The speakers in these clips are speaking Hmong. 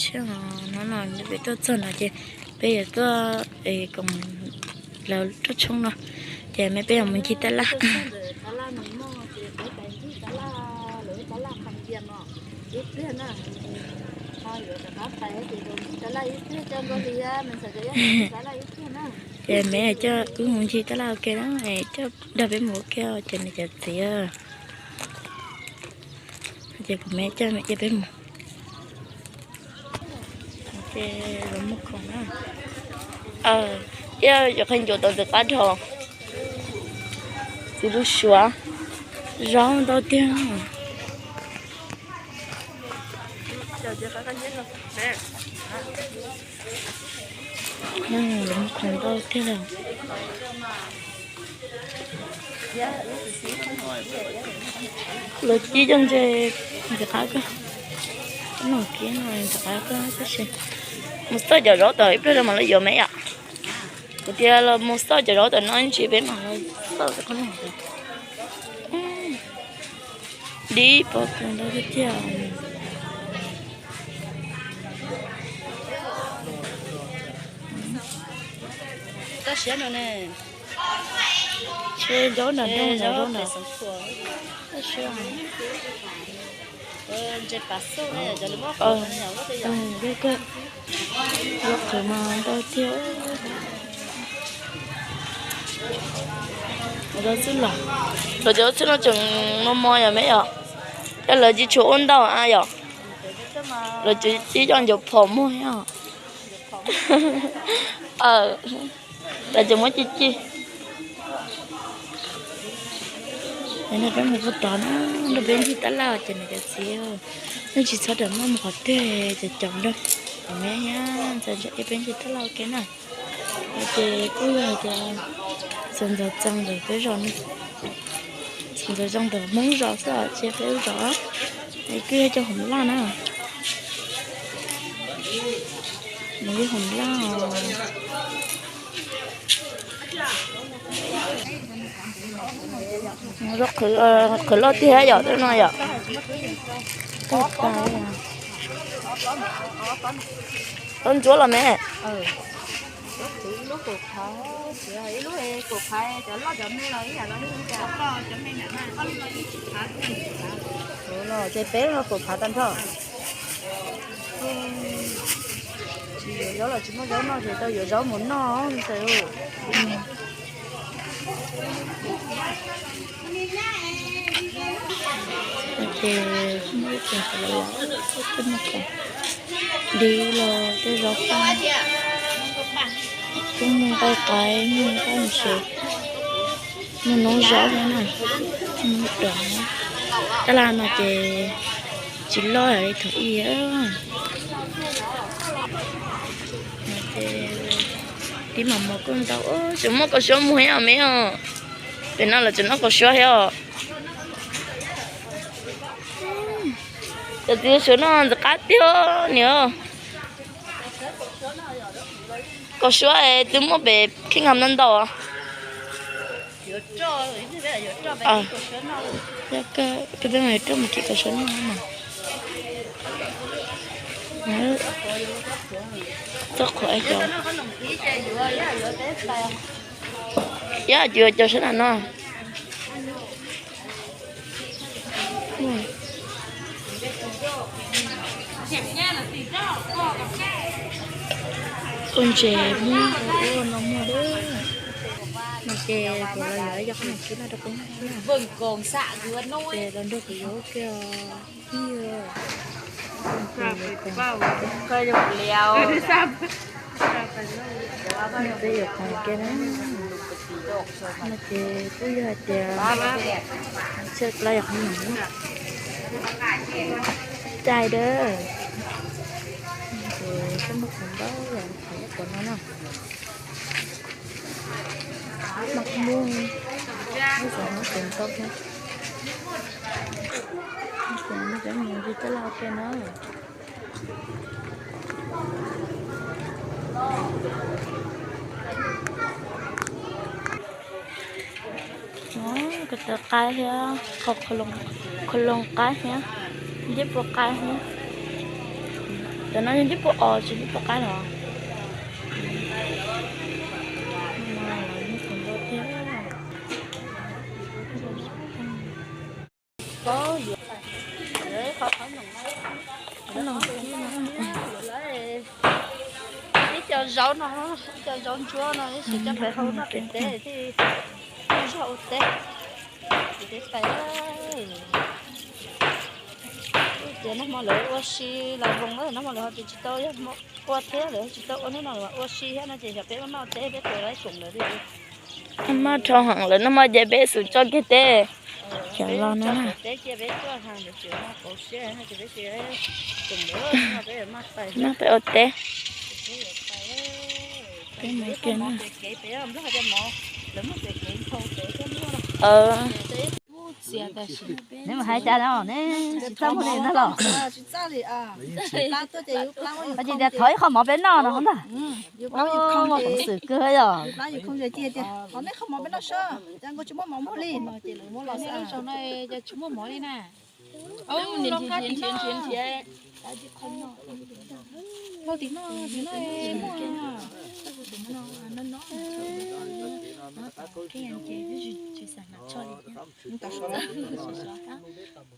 Tshiab no no peb tuaj txog no ces peb yuav tuaj koom lawv rooj tshoob no, ces me peb yuav mus ncig tab laj. Ces me coj wb mus ncig tab laj ua ke na, coj dag peb mus ua ke ces nws cov txiv, ces kuv me coj me coj peb mus. Ces los muag khoom na. Thiab yuav qhia ncua tau ntxim qab dhau. Txiv lub suav, zaub ntau tiag. Los muag khoom ntau tiag lawm. Lawv cib cov ntses ntxim qab kawg. Noj kiag no ntxim qab kawg tab sis mus xauj cov zaub tom ib pliag rau mam li yuav me yom. Kuv tias los mus xauj cov zaub tom no ntsis peb mam li xauj. Dib pob kws ntau tiag tiag. Tab sis no ne, zaub nram nroog, zaub nram. Zaub qhwv mas ntau tiag. Zaub txhwb los, lawv cov zaub txhwb no tseem mos mos yom me yom. Ces lawv tsis tshua ua ntau a yom. Lawv tsis coj ncuav phom muag yom. Lawv tseem muab ci ci. Peb mus puag tod na, nrog peb ncig tab laj ces nws cov txiv, nej tsis txhob ram noj mus qhov twg ces caum nrog me thiab ntxawm ntsa ib peb ncig tab laj ua ke na. Ces kuj yog hais tias txawm ntxawm txog ntawm peb zos no, txawm ntxawm txog ntawm Hmoob zos xwb ces peb zos, es kuj yog cov Hmoob Laj na. Nws yog Hmoob Laj os. Qhwv loj tiag yom, tej no yom. Tag tas li. Tau ntsuab los me. Ces peb los pum phav tag nrho. Tsis yuav zaub los tsis muaj zaub noj ces tau yuav zaub mus noj ntag. Ces muaj ib tug los, dib los tej zaub paj, twb muaj nqaij qaib, muaj nqaij ntses, muaj noob zaub thiab na, muaj dom. Tab laj no ces tsis loj li thaum ub. Ces dib mas mos kuj ntau, tseem muaj kaus suab muag thiab me os. Pem no lawv tseem noj kaus suab thiab os. Cov txiv suav no ntxim qab tiag niam. Kaus suab twb muaj pem khib nkam ntau ntau. Peb yuav roj mus kib kaus suab noj mas. Txoj qhuav cov, yog yuav cov sab nram no. Koj ntses muab ua no muag lawm. No ces kuv los yuav ib co qhob noom kib no rau peb noj. Ces los nrog kuv yuav ua ke os. Peb yuav khoom ke na. No ces kuj yog hais tias tsawg plaub yog qhov no cai dawb. Ces koj muaj khoom ntau yam li qhov ub qhov no na. Mas kuj muaj, muaj cov no ces ntau thiab. Ces muaj cov mus ncig taj laj ua ke na. Ko taw qaib thiab, qhov loo qaib thiab, ncej puab qaib thiab. Cov no yog ncej puab os, tsis ncej puab qab los. Ib co zaub no, ib co zaub ntsuab no, ib sim coj pem hau noj pem teb thiaj zog ua teb. Ces nag hmo lawv ua si los zoo lawm, nag hmo lawv ho tsis tau, yog ua thiab lawv tsis tau ua hnub no lawv ua si thiab no ces xyov peb ua noj teb peb tua laib tsoom lawv li. Nag hmo dhau heev lawm, nag hmo ces peb xub tso kiag teb xyov los no na. Nag peb ua teb, peb mus kiag na. Neb mus hais cas no, neb tsis txawj mus li no los? Ces tias thov ib qho mov peb noj no ntag. Muaj peev xwm kawg yom. Tsis muaj mov li na. Nrhiav nrhiav nrhiav. Lauj, tim no, tim no muaj.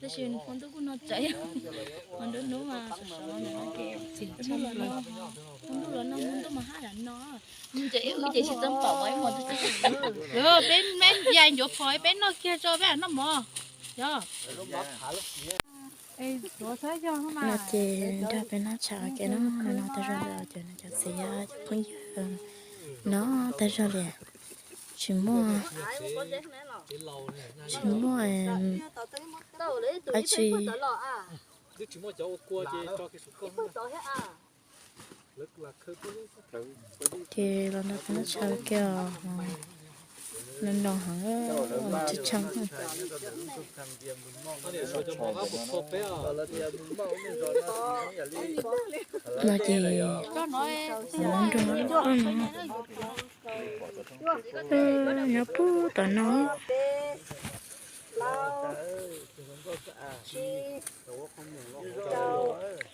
Tab sis hmo ntuj kuj no tsawv, hmo nruab hnub mas sov sov ntawm no ces txim tshaj los no, hmo ntuj los no, hmo ntuj mas haj yam no. Ces wb ces tsis txawj pom mov ib hmo. Peb, peb yais ncuav phom peb noj kiag tso peb noj mov. Yog. No ces nrog peb noj tshais ua ke no, no tag zog li cov, cov txiv cov phooj ywg no tag zog li. Tsis muaj, tsis muaj dab tsi. Ces los nrog peb noj tshais ua ke os. No no heev, tsis tshee. No ces nrog no, nyob puag tom no.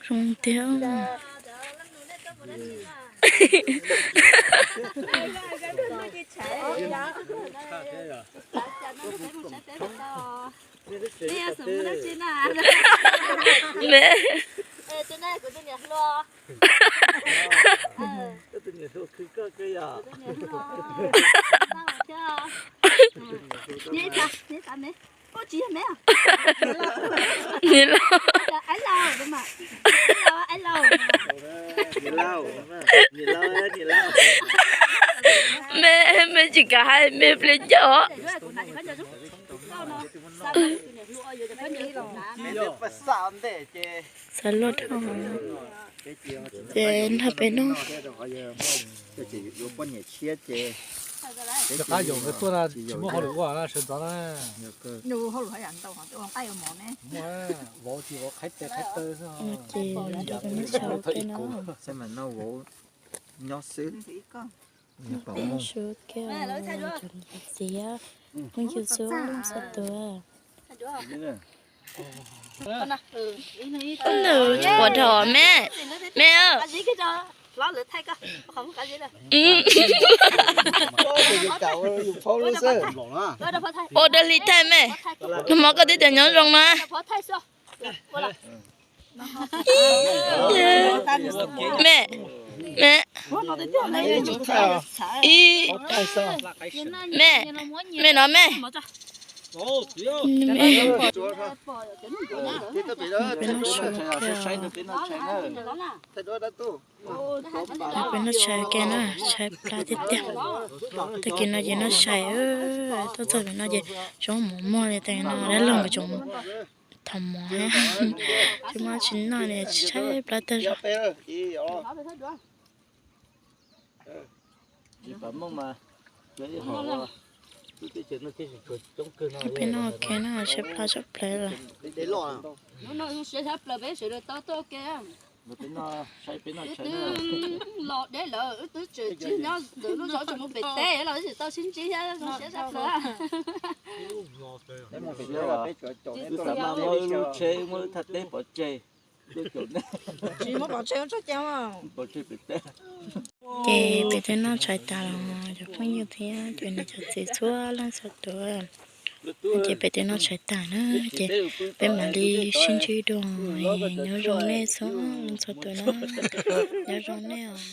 Zoo tiag. Me. Niam laus. Me, me tsis kam hais me pliag coj. Xav luaj dhau. Ces nrog peb noj. Rov qab yaum nkawd tuaj na, tsis muaj hauj lwm ua na, sawv ntxov na. Ces nrog peb noj tshais ua ke no. Noj tshais ua ke, cov niam txiv phooj ywg txhua leej txhua tus. Ua nws tsis pom dhau me, me. Ua dab li thaij me, nag hmo koj twb tias nyob zoo na. Me, me, ib, me, me no me. Peb noj tshais ua ke na, tshais plab tiag tiag. Tag kis no ces noj tshais, tuaj txog pem no ces zoo mov muag li, tag kis no dab laug nkawd tseem thov mov thiab. Tsis muaj tsis noj li, tshaib plab tag zog. Peb noj ua ke na, tshaib plab tshaj plaws lawm. Los deb lawm, wb twb tseem tsis nyob ntawm lub zos tseem mus pem teb los wb tseem tau sib ntsib thiab zoo siab tshaj plaws. Wb xam mas muab wb lub tsheb muab wb thaj teb pov tseg. Tsis muab pov tseg tso cai. Ces peb twb noj tshais tas los cov phooj ywg thiab cov niam cov txiv txhua leej txhua tus, ces peb twb noj tshais tas na, ces peb mam li sib ntsib dua. Nyob zoo nej txhua leej txhua tus na, nyob zoo nej os.